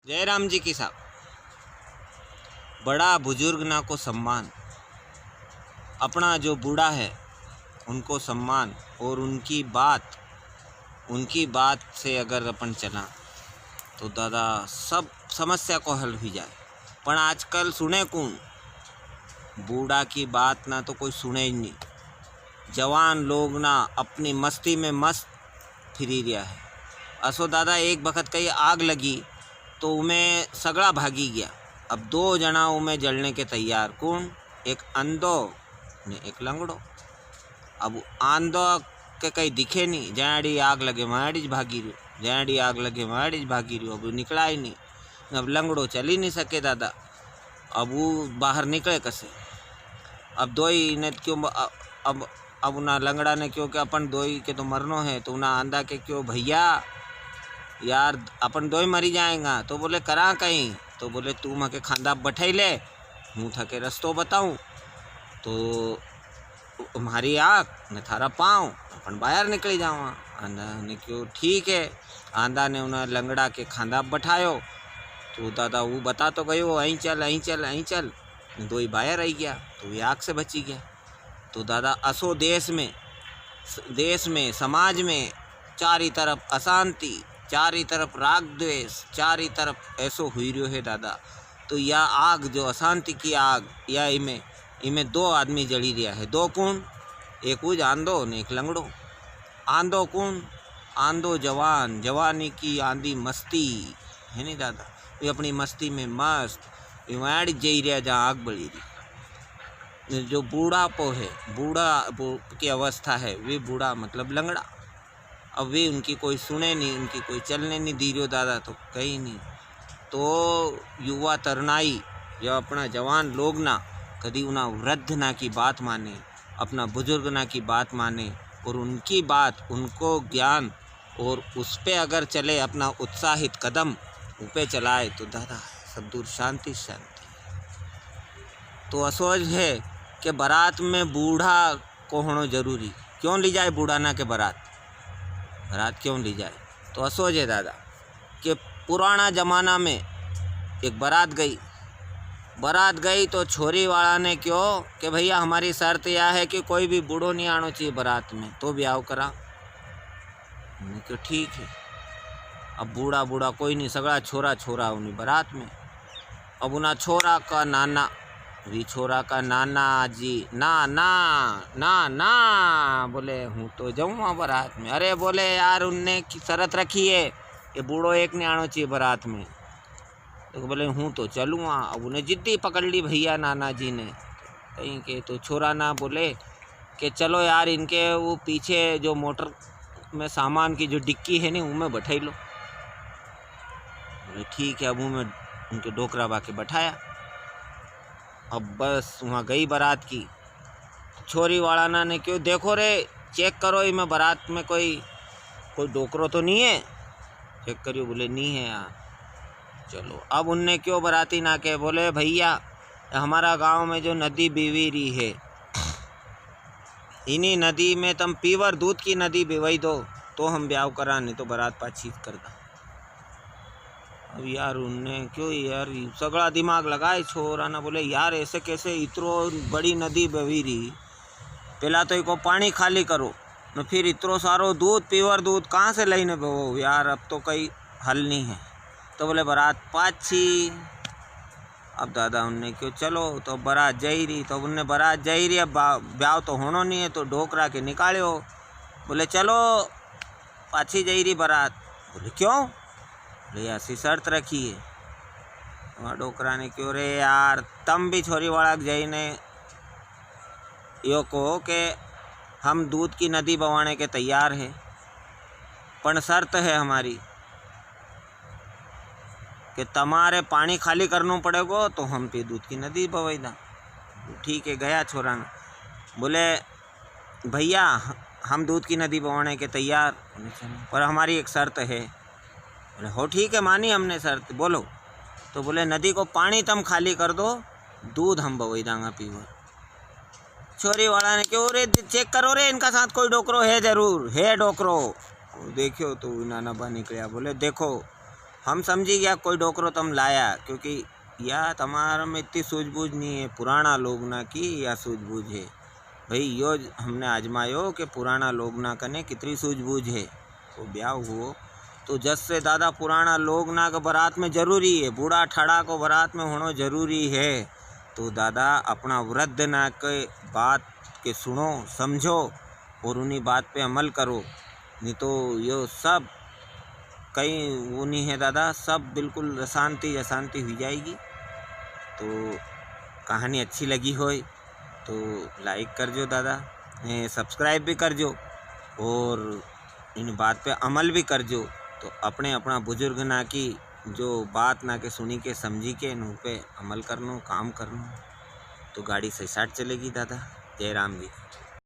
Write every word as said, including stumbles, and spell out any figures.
जयराम जी की साहब, बड़ा बुजुर्ग ना को सम्मान, अपना जो बूढ़ा है उनको सम्मान, और उनकी बात, उनकी बात से अगर अपन चला तो दादा सब समस्या को हल हुई जाए। पण आजकल सुने कौन? बूढ़ा की बात ना तो कोई सुने ही नहीं। जवान लोग ना अपनी मस्ती में मस्त फिरी रिया है। असो दादा, एक बखत कई आग लगी तो उमें सगळा भागी गया। अब दो जणा उमें जलने के तैयार। कुण? एक आंदो ने एक लंगड़ो। अब आंदो के कई दिखे नी, जयांड़ी आग लगे वयांड़ी ज भागी रियो, जयांड़ी आग लगे वयांड़ी ज भागी रियो, अब निकळा ही नी। अब लंगड़ो चली नी सके दादा, अब वो बाहर निकळे कसे? अब दोई ने क्यो, अब अब उना लंगड़ा ने क्यो कि अपन दोई के तो मरनो है, तो उना आंदा के क्यो, "भैया यार, अपन दोई मरी जाएंगा।" तो बोले, "करा कई?" तो बोले, "तू मके खांदा बठाई ले, हूँ थके रस्तो बताऊँ, तो म्हारी आँख ने थारा पाँव, अपन बाहर निकली जावां।" आंदा ने क्यो, "ठीक है।" आंदा ने उना लंगड़ा के खांदा बठायो, तो दादा वो बता तो गयो, "अहीं चल, अहीं चल, अहीं चल।" दोई बाहर आई गया, तो वे आग से बची गया। तो दादा, असो देश में, देश में, समाज में चारी तरफ अशांति, चारी तरफ राग द्वेष, चारी तरफ ऐसो हुई रियो है दादा। तो या आग जो अशांति की आग, या इमे, इमे दो आदमी जली रिया है। दो कुण? एक उज आंदो ने एक लंगड़ो। आंदो कुण? आंदो जवान, जवानी की आंदी मस्ती, है नी दादा? वे अपनी मस्ती में मस्त, वे वाड़ी जई रिया जहाँ आग बली री। जो बूढ़ापो है, बूढ़ा बू-, की अवस्था है, वे बूढ़ा मतलब लंगड़ा। अब वे उनकी कोई सुने नी, उनकी कोई चलने नी दी रियो दादा, तो कई नी। तो युवा तरुणाई, जो अपना जवान लोग ना, कदी उना वृद्ध ना की बात माने, अपना बुजुर्ग ना की बात माने, और उनकी बात, उनको ज्ञान, और उस पे अगर चले, अपना उत्साहित कदम उपे चलाए, तो दादा सब दूर शांति शांति। तो असोज है कि बारात में बूढ़ा को होणो जरूरी। क्यों ली जाए बूढ़ा ना के बारात? बारात क्यों ली जाए? तो असोज है दादा कि पुराना जमाना में एक बारात गई, बारात गई तो छोरी वाला ने क्यो कि भैया, हमारी शर्त या है कि कोई भी बूढ़ो नी आणो चाहिए बारात में, तो ब्याव करा। मैंने कहा, "ठीक है।" अब बूढ़ा, बूढ़ा कोई नी, सगळा छोरा, छोरा उनी बारात में। अब उना छोरा का नाना, वी छोरा का नाना जी, "ना, ना, ना, ना," बोले, "हूँ तो जाऊँगा बारात में।" "अरे," बोले, "यार, उनने की शरत रखी है कि बूढ़ो एक नी आणो चाहिए बारात में।" तो बोले, "हूँ तो चलूँगा।" अब उन्हें जिद्दी पकड़ ली भैया नाना जी ने। कहीं के तो छोरा ना बोले कि, "चलो यार, इनके वो पीछे जो मोटर में सामान की जो डिक्की है नी, उमें बैठाई लो।" बोले, "ठीक है।" अब उमें उनके डोकरा बाके बैठाया। अब बस वहाँ गई बारात की। छोरी वाला ना ने क्यो, "देखो रे, चेक करो, इमें बारात में कोई, कोई डोकरो तो नी है?" चेक करियो, बोले, "नी है यार।" चलो, अब उनने क्यो बाराती ना के, बोले, "भैया, हमारा गांव में जो नदी बीवी री है, इनी नदी में तम pure दूध की नदी बिवाई दो, तो हम ब्याव करा, नी तो बारात पाछी कर दा।" अब यार उनने क्यो यार, सगळा दिमाग लगाए छोरा ना, बोले, "यार, ऐसे कैसे, इतरो बड़ी नदी बवी री, पहला तो इको पानी खाली करो, न फिर इतरो सारो दूध, pure दूध कहाँ से लईने बवो यार, अब तो कई हल नी है।" तो बोले, "बारात पाछी।" अब दादा उनने क्यो, "चलो।" तो बारात जाई री, तो उनने बारात जाई री, अब बा-, ब्याव तो होणो नी है, तो डोकरा के निकाल्यो, बोले, "चलो।" पाछी जाई री बारात। बोले, "क्यों?" बोले, "ऐसी शर्त रखी है।" वहाँ डोकरा ने क्यो, "रे यार, तम भी छोरी वाला के जाई ने यो कहो के हम दूध की नदी बवाने के तैयार है, पण शर्त है हमारी कि तमारे पानी खाली करनो पड़ेगो, तो हम पे दूध की नदी बवाई दा।" ठीक है, गया छोरा ना। बोले, "भैया, हम दूध की नदी बवाने के तैयार, पर हमारी एक शर्त है।" बोले, "हो ठीक है, मानी हमने शर्त, बोलो।" तो बोले, "नदी को पानी तम खाली कर दो, दूध हम बवई दांगा pure।" छोरी वाला ने क्यो, "रे, चेक करो रे, इनका साथ कोई डोकरो है जरूर, है डोकरो।" देखियो तो नाना बा निकल्या, बोले, "देखो, हम समझी गया कोई डोकरो तम लाया, क्योंकि या तमारा में इतनी सूझबूझ नहीं है। पुराना लोग ना की या सूझबूझ है भाई। यो ज-, हमने आजमायो कि पुराना लोग ना कने कितनी सूझबूझ है। वो ब्याह हुओ तो जस से दादा पुराना लोग ना के बारात में जरूरी है, बूढ़ा ठाड़ा को बारात में होनो जरूरी है। तो दादा अपना वृद्ध ना के बात के सुनो, समझो और उन्हीं बात पे अमल करो, नहीं तो यो सब कहीं वो नहीं है दादा, सब बिल्कुल अशांति अशांति हुई जाएगी। तो कहानी अच्छी लगी होय तो like कर जो दादा, ए, subscribe भी कर जो और इन बात पे अमल भी कर जो। तो अपने अपना बुजुर्ग ना की जो बात ना के सुनी के समझी के इन पे अमल करनो, काम करनो। तो गाड़ी सही साट चलेगी दादा। जय राम जी।